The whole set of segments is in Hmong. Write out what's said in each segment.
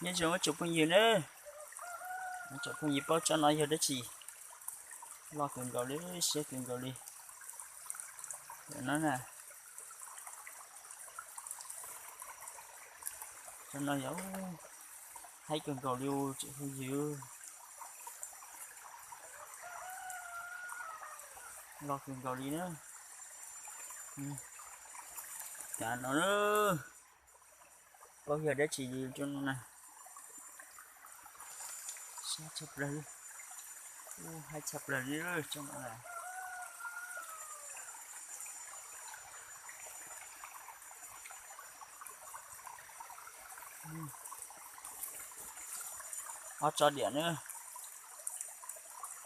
Nyob zoo ib tsoom phooj ywg na, tsoom phooj ywg paub tsob no yog dab tsi? Loj kawg nkaus li, siab kawg nkaus li. No na, tsob no yog haib kawg nkaus li tsoom phooj ywg. Loj kawg nkaus li na. Cov no paub yog dab tsi li tsob no na. Siab tshaj plaws li, haib tshaj plaws li tsob no na. Ob tsob diam na,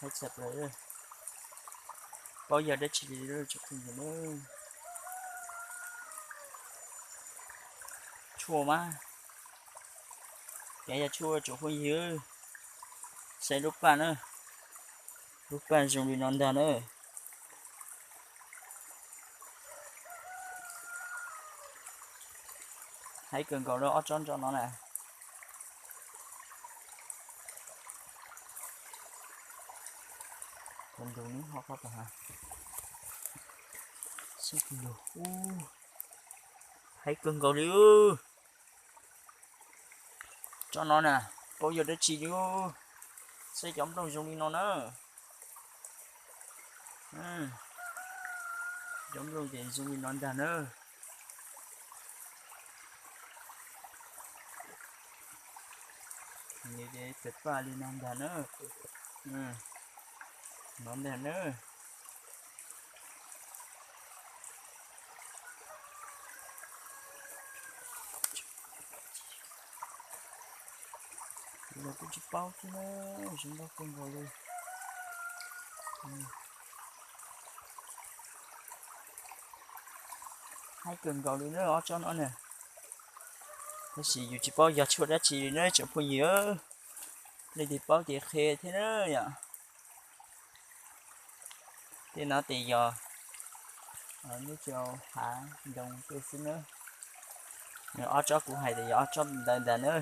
haib tshaj plaws. Paub yog dab tsi li tsoom phooj ywg na. Tshuaj mas, kev yog tshuaj tsoom phooj ywg, saib lub paj na, lub paj zoo li no ntag na. Haib kawg nkaus li ob tsob ntoo no na. Tus ntug neb ho qhov tas ha. Haib kawg nkaus li. Tsob no na, paub yog dab tsi li. Saib cov nplooj zoo li no na. Cov nplooj ces zoo li no ntag na. Nws ces tawm paj li no ntag na. No ntag na. Los kuj tsis paub thiab na, zoo nkauj kawg nkaus li. Haib kawg nkaus li na ob tsob no na. Tab sis yus tsis paub yog tshuaj dab tsi li na tsoom phooj ywg. Leej twg paub ces qhia thiab na yom. Tej no ces yog nyob rau hav nroog tej xwb na. Nws ob tsob kuv hais tias yog ob tsob ntawd ntag na.